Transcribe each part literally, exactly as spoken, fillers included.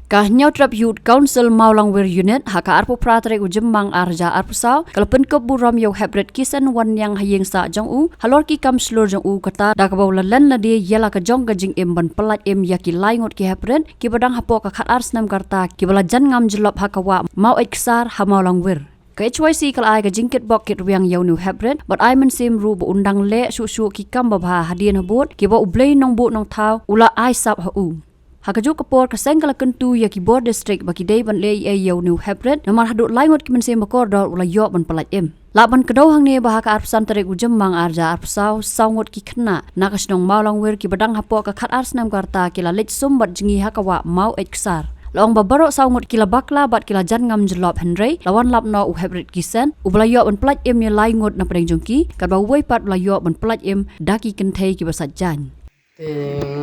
Ka Hynñiewtrep Youth Council Mawlangwir Unit ha ka arphew phra tarik u Jymmang arhajar arphew saw ka la pynkup burom ïa u Heprit Kisen Wanniang ha ïing sah jong u halor ki kam shlur jong u, kata da kaba u la len lade ïa la ka jong ka jingim ban pyllait im ïa ki lai ngut ki heprit kiba dang hapoh ka khatar snem ka rta kiba la jan ngam jyllop ha ka wah Mawiatksar ha Mawlangwir. Ka H Y C ka la ai ka jingkitbok kitrwiang ïa une u heprit bad ai mynsiem ruh ba un dang leh shuh shuh ki kam babha hadien habud kiba U Blei Nongbuh Nongthaw u la ai sap ha u. Ha kajuh ka por ka seng ka la kyntu ïa ki bor district ba ki dei ban leh ei ei ïa une u heprit namar haduh lai ngut ki mynsiem ba kordor u la ïoh ban pyllait im. Lah ban kdew hangne ba ha ka arphew san tarik u Jymmang arhajar arphew saw, saw ngut ki khynnah na ka shnong Mawlangwir kiba dang hapoh ka khatar snem ka rta ki la leit sum bad jngi ha ka wah Mawiatksar. La ong ba baroh saw ngut ki la bakla bad ki la jan ngam jyllop, hynrei la wan lap noh u Heprit Kisen uba la ïoh ban pyllait im ïa lai ngut na pdeng jong ki, katba uwei pat u la ïoh ban pyllait im da ki kynthei kiba sait jaiñ. Te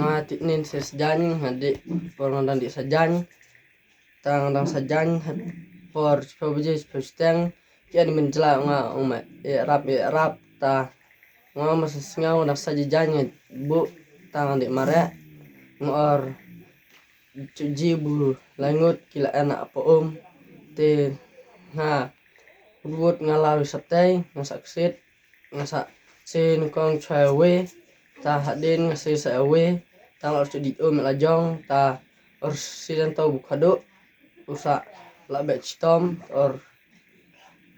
nga tip nin sa jaiñ, nga dih por nga dang dih sa jaiñ. Tang dang sa jaiñ, por shiphew baje, shiphew shiteng, ki admin jylla nga ong ma ïarap, ïarap, ta nga ma sa sngew dang sa jaiñ nga buh, tang dih mareh, nga or ju ji bu lai ngut ki la en ha pa um, te nga wut nga la wi sa tei, nga sa ksit, nga sa se nyngkong chwa wei, ta hadien nga se sa wei, tang la or chu dih um la jong, ta or si dan tau bu khadu, u sa la beh chitom, or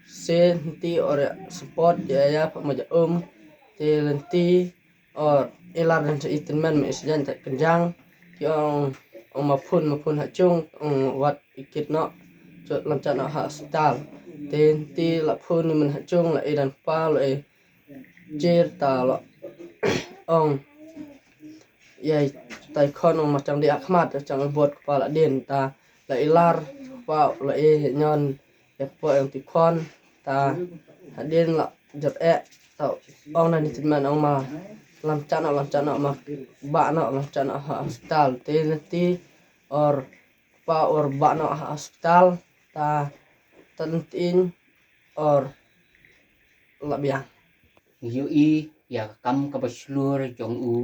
se nti or ïa support ïa ïa pa ma ja um, te lenti or ilar dan sa i tynmen ma i sa jaiñ ta kynjang, ki ong, ong ma phun, ma phun ha chung, ong wat i kit noh, chot lam chat noh ha hospital. Te nti la phun ni men ha chung la i dan pa la i jir ta la ong ïa tai khon ong ma chang dih ha khmat, chang i bot kpa la dien, ta la ilar kpa la i ñion ïa kpa ong ti khon, ta hadien la jot eh, ta ong na ni tynmen ong ma lam chat noh, lam chat noh ma ba noh, lam chat noh ha hospital. Te nti or kpa or ba noh ha hospital, ta ta nti or la biang. Ngi ïohi ïa ka kam kaba shlur jong u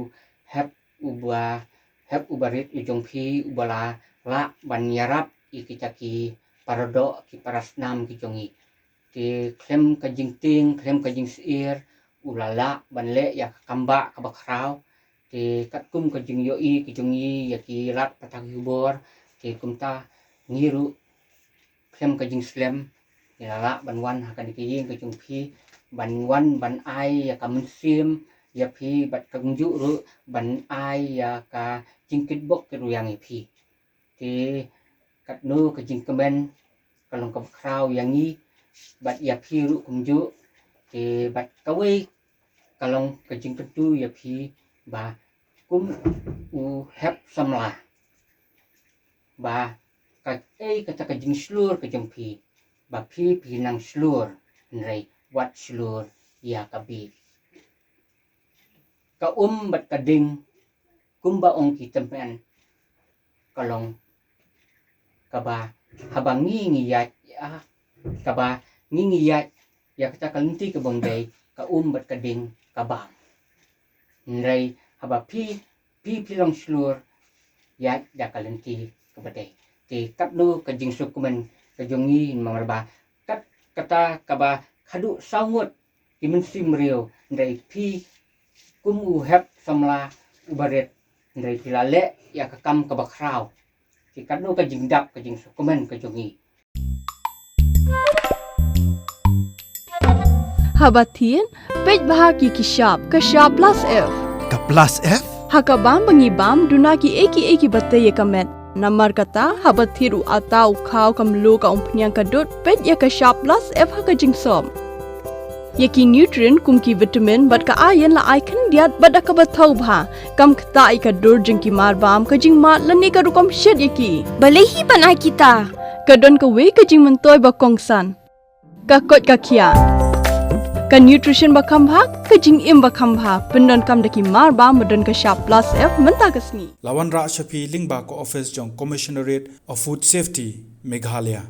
Hep uba, Hep uba rit u jong phi uba la lah ban ïarap ïa kita ki paradoh ki parasnam ki jong ngi. Te khlem ka jingtieng, khlem ka jingsyier, u la lah ban leh ïa ka kam bah kaba khraw. Te katkum ka jingïohi ka jong ngi ïa ki lad pathar khubor, te kumta ngi ruh khlem ka jingslem ngi la lah ban wan ha kane ka ïing ka jong phi, ban wan ban ai ïa ka mynsiem ïa phi bad kumjuh ruh ban ai ïa ka jingkitbok kitrwiang ïa phi. Te katno ka jingkmen ka long kaba khraw ïa ngi bad ïa phi ruh kumjuh. Te bad kawei ka long ka jingkyntu ïa phi ba kum u Hep samla, ba kaei kata ka jingshlur ka jong phi, ba phi phi nang shlur, hynrei wat shlur ïa ka bieit. Ka um bad ka ding, kumba ong ki tymmen, ka long kaba haba ngi ngi ïaid ïa, kaba ngi ngi ïaid ïa kata ka lynti kaba ym dei, ka um bad ka ding ka bam. Hynrei haba phi phi phi long shlur ïaid da ka lynti kaba dei. Te katno ka jingsngewkmen ka jong ngi namar ba kat kata kaba khadduh saw ngut ki mynsiem briew, hynrei phi kum u Hep samla uba rit, hynrei phi la leh ïa ka kam kaba khraw. Te katno ka jingdap ka jingsngewkmen ka jong ngi. Haba thied, peit bha ki ki shap, ka shap plus F. Ka plus F? Ha ka bam ba ngi bam, duna ki ei ki ei kiba tei ïa ka met. Namar kata, haba thied u atta u khaw ka mluh ka umphniang ka dud, peit ïa ka shap plus F ha ka jingsop. Ïa ki nutrient kum ki vitamin bad ka iron la ai khyndiat bad da kaba thaw bha. Kam ktah ïa ka dur jong ki mar bam, ka jingmad lane ka rukom shet ïa ki. Balei hi ban ai kita? Ka don kawei ka jingmyntoi ba kongsan. Ka koit ka khiah. Ka nutrition ba kham bha, ka jingim ba kham bha. Pyndonkam da ki mar bam ba don ka shap plus F mynta ka sngi. La wanrah sha phi lyngba ka office jong Commissionerate of Food Safety, Meghalaya.